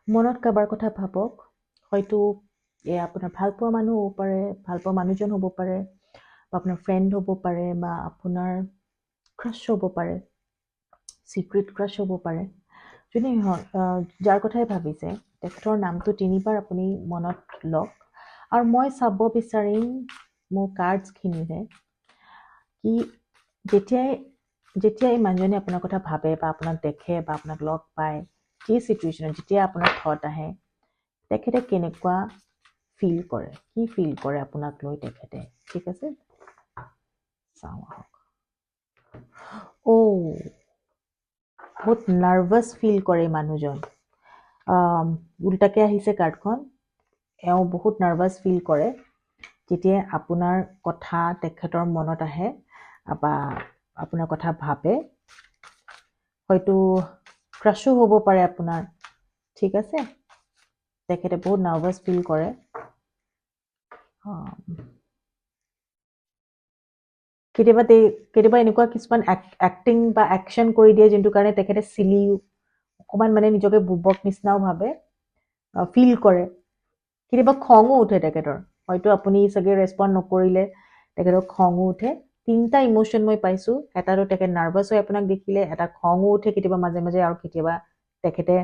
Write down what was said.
মনত কাৰোবাৰ কথা ভাবক। হয়তো এয়া আপোনাৰ ভালপোৱা মানুহ হ'ব পাৰে, ভালপোৱা মানুহজন হ'ব পাৰে বা আপোনাৰ ফ্ৰেণ্ড হ'ব পাৰে বা আপোনাৰ ক্ৰাছ হ'ব পাৰে, চিক্ৰেট ক্ৰাছ হ'ব পাৰে। যোনেই হওক, যাৰ কথাই ভাবিছে, তেখেতৰ নামটো তিনিবাৰ আপুনি মনত লওক আৰু মই চাব বিচাৰিম মোৰ কাৰ্ডছখিনিৰে কি যেতিয়াই যেতিয়া এই মানুহজনে আপোনাৰ কথা ভাবে বা আপোনাক দেখে বা আপোনাক লগ পায়, যি চিটুৱেশ্যনত যেতিয়া আপোনাৰ থট আহে, তেখেতে কেনেকুৱা ফিল কৰে, কি ফিল কৰে আপোনাক লৈ তেখেতে। ঠিক আছে, চাওঁ আহক। অ' বহুত নাৰ্ভাছ ফিল কৰে মানুহজন। উল্টাকে আহিছে কাৰ্ডখন। এওঁ বহুত নাৰ্ভাছ ফিল কৰে যেতিয়া আপোনাৰ কথা তেখেতৰ মনত আহে বা আপোনাৰ কথা ভাবে। হয়তো ক্ৰাছো হ'ব পাৰে আপোনাৰ। ঠিক আছে, তেখেতে বহুত নাৰ্ভাছ ফিল কৰে। কেতিয়াবা এনেকুৱা কিছুমান এক্টিং বা একশ্যন কৰি দিয়ে, যোনটো কাৰণে তেখেতে চিলি অকণমান মানে নিজকে বুৰ্বক নিচিনাও ভাবে, ফিল কৰে। কেতিয়াবা খঙো উঠে তেখেতৰ। হয়তো আপুনি চাগে ৰেচপণ্ড নকৰিলে তেখেতৰ খঙো উঠে। তিনিটা ইম'শ্যন মই পাইছোঁ। এটাতো তেখেত নাৰ্ভাছ হৈ আপোনাক দেখিলে, এটা খঙো উঠে কেতিয়াবা মাজে মাজে আৰু কেতিয়াবা তেখেতে